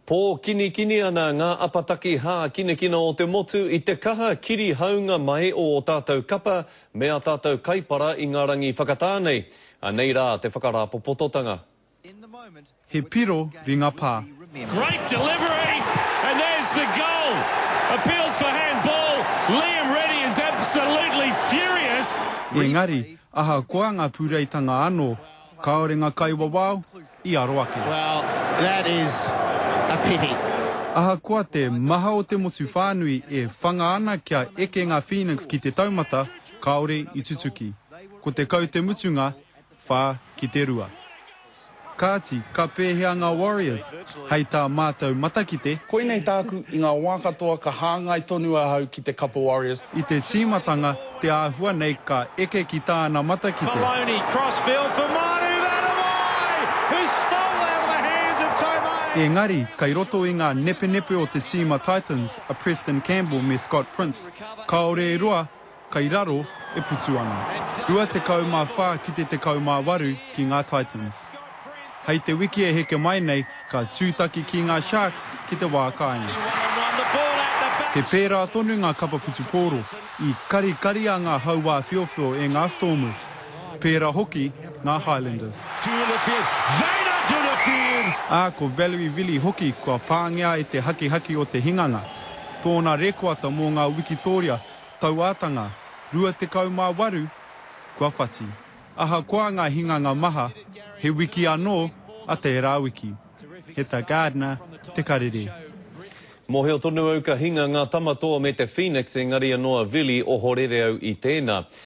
Pōkinikini ana ngā apataki hākinakina o te motu i te kaha kirihaunga mai o ō tātou kapa me ā tātou kaipara i ngā rangi whakatā nei. Anei rā te whakarāpopototanga. He piro ringa pā. Great delivery and there's the goal! Appeals for handball, Liam Reddy is absolutely furious! Engari, ahakoa ngā pūreitanga anō, Kāore ngā kaiwawao i aro ake. Well, that is a pity. Ahakoa te maha o te motu whānui e whanga ana kia eke ngā Phoenix ki te taumata, kāore i tutuki. Ko te kaute mutunga, 4-2. Kāti, ka pēhea ngā Warriors? Hei tā mātou matakite. Koinei tāku, i ngā wā katoa ka hāngai tonu ahau ki te kapa Warriors. I te tīmatanga, te āhua nei ka eke ki tāna matakite. Maloney, cross field for Manu Vatuvei, who stole out of the hands of Tomei. Engari, kei roto i ngā nepenepe o te tīma Titans a Preston Campbell me Scott Prince, kāore e roa, Kei raro e putu ana. 24 ki te 18 ki ngā Titans. Hei te wiki e heke mai nei ka tūtaki ki ngā Sharks ki te wā kāinga. He pērā tonu ngā kapa whutupōro, i karikaria ngā hauāwhiowhio e ngā Stormers, pērā hoki ngā Highlanders. Ā, ko Valerie Vili hoki kua pāngia e te hakihaki o te hinganga. Tōna rekoata mō ngā wikitōria Tauātanga, 28, kua whati. Ahakoa ngā hinganga maha, he wiki anō a tērā wiki. Heta Gardner, Te Karere. Mōhio tonu au ka hinga ngā tama toa me te Phoenix engari anō a Vili ohorere au i tēnā.